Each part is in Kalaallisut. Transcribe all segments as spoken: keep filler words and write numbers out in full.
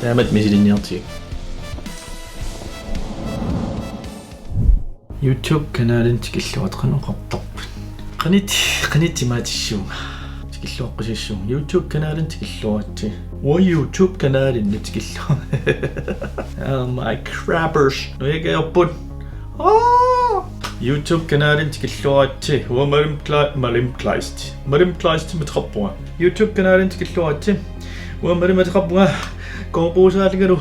Taamatut misilinniartigik. YouTube-kanalinik tikilluarit, qanoq oqartarput? Qanit, qanit timaatissuunga. Tikilluaqqusissuunga. YouTube-kanalinik tikilluaritsi. Uanga YouTube-kanalinik tikillu-. Oh my crabbers. Nujakajorput. Aa! YouTube-kanalinik tikilluaritsi. Uanga Malim Kle-, Malim Kleist. Malim Kleistimik ateqarpunga. YouTube-kanalinik tikilluaritsi. Uanga Malimik ateqarpunga. Korupuusaaligalu.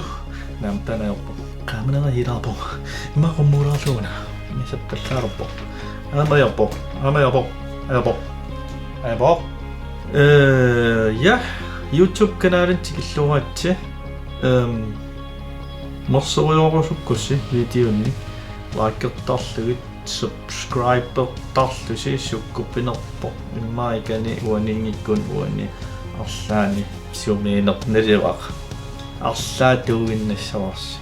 Naamik, taanna ajorpoq. Qaamanera ilaarpoq. Ima qummuulaarluuna. Isappallaalerpoq. Aamma ajorpoq. Aamma ajorpoq. Ajorpoq. Ajorpoq. Øh, ja. YouTube-kanalinik tikilluaritsi. Øhm, marserujoorusukkussi videonik likertarlugit, subscribertarlusi, sukkut pinerpoq, immaqa ikani uaniinngikkunik uani arlaanni sumiinerput nalivara. Arlaat tuuginnassavarsi.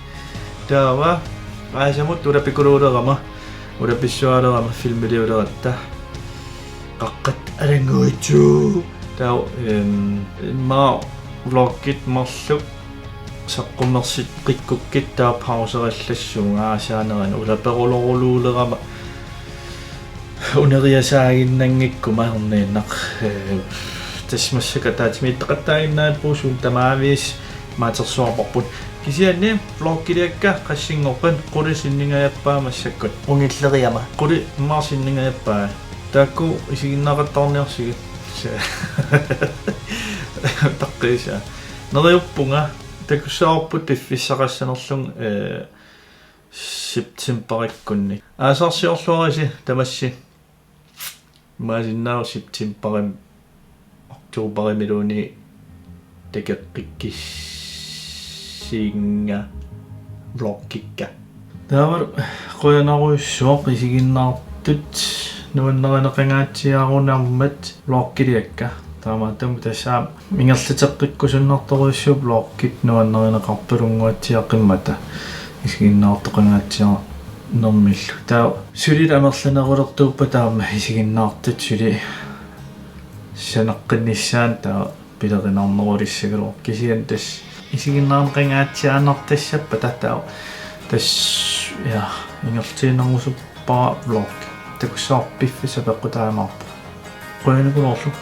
Taava aasamut ulapikuluulerama, ulapissuaalerama filmiliuleratta. Qaqqat alannguitsu. Taava, øhm, immaqa vloggit marluk saqqummersiteqqikkukkit taava pauserillassuunga aasaanerani ulaperuloruluulerama uneriasaaginnanngikkuma erniinnaq. Øh, tassa massakkut ataatsimiittoqattaaginnarpugut, suut tamaviisa imaattorsuarparput. Kisianni vloggiliakka qassinngorpat, qulit sinningajappaa massakkut. Ungilleriama. Qulit immaqa sinningajappaa. Taakku isiginnaaqattaarniarsigit. Taqqiisa. Neriuppunga takussavarput piffissaqassanerlunga, øh, septemberikkunni. Aasarsiorluarisi tamassi. Imaassinnaavoq septemberimi, oktoberimiluunniit takoqqikkussinnga vloggikka. Taava qujanarujussuaq isiginnaartut nuannarineqangaatsiarunarmat vloggiliakka. Taamaattumik tassa aamma ingerlateqqikkusunnartorujussuupput vloggit nuannarineqartulunnguatsiaqqimmata isiginnaartoqangaatsiarnermillu. Taava suli amerlanerulertuuppata aamma isiginnaartut suli saneqqinnissaannut taava pilerinarnerulissagaluarpoq. Kisianni tassa isiginnaarneqangaatsiaannartassappata taava tassa, ja, ingerlatiinnarnerusuppara vlog. Takussavarput piffissaq peqqutaamaarpoq. Qujanarujussuaq.